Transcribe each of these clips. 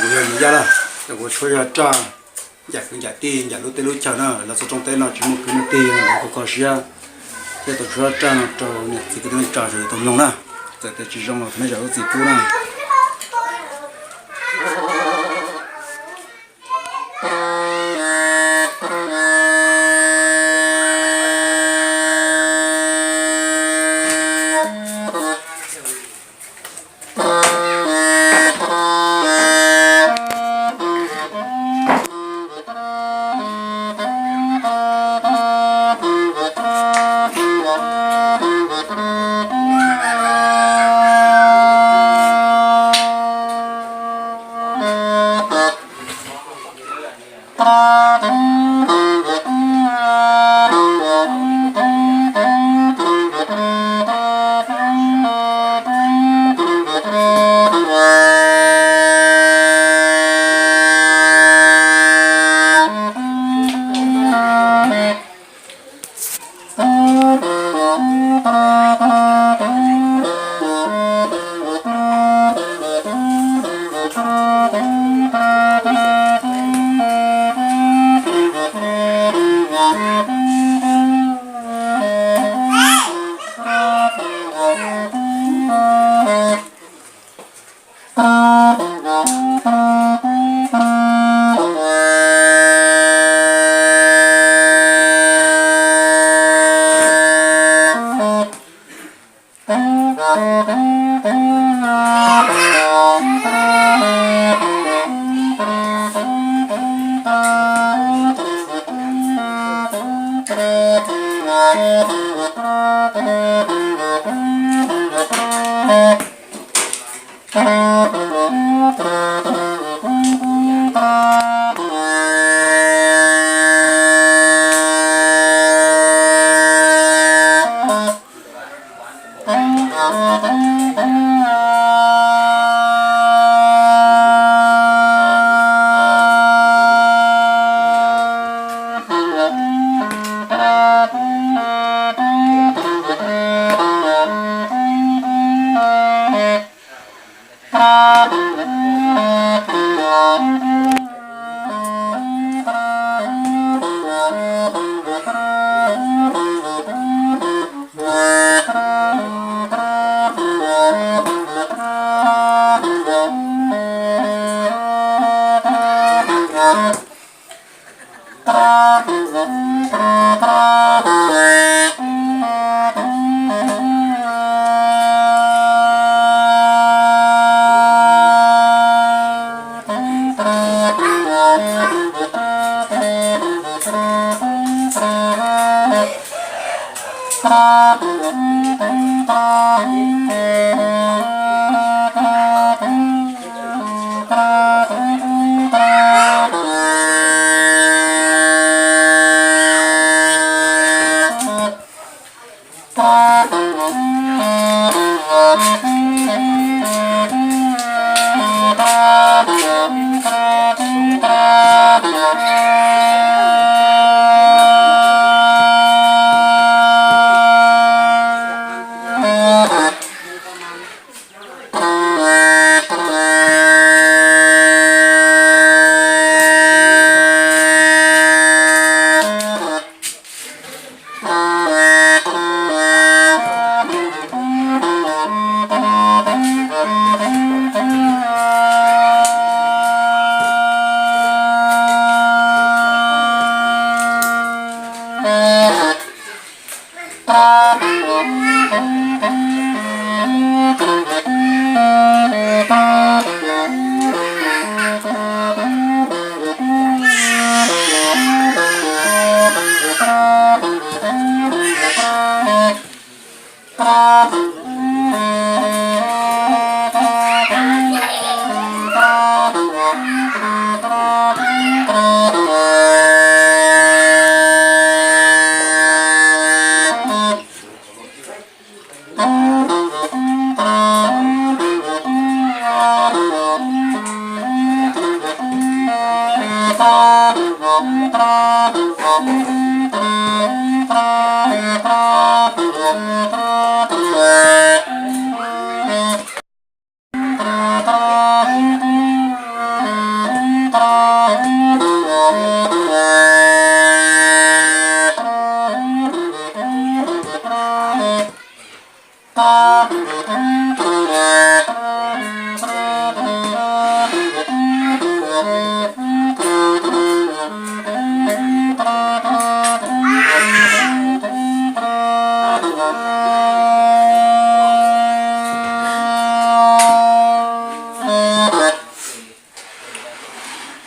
Yog niam Yaj na, cov kuv tshuab zaj raj, ncaim kwv ncaim tij ncaim lub teb lub chaw na, los txog rooj teb no tsis muaj kwv muaj tij, kho kho siab thiaj tau tshuab zaj raj no rau niam txiv kwv tij neej tsa sawv daws tau mloog na. Txawm tias tsis zoo los thov nej zam lub txim pub na.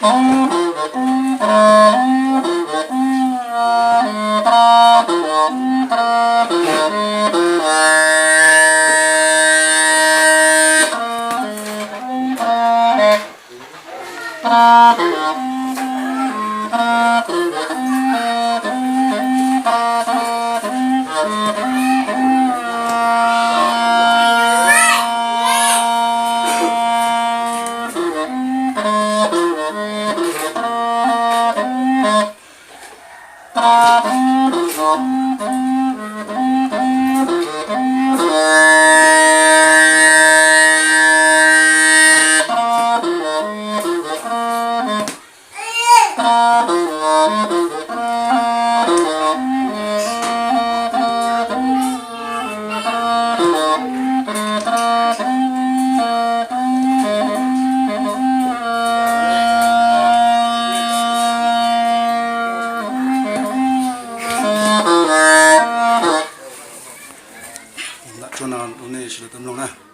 Ntawm tsuag no rau nej sawv daws tau mloog na.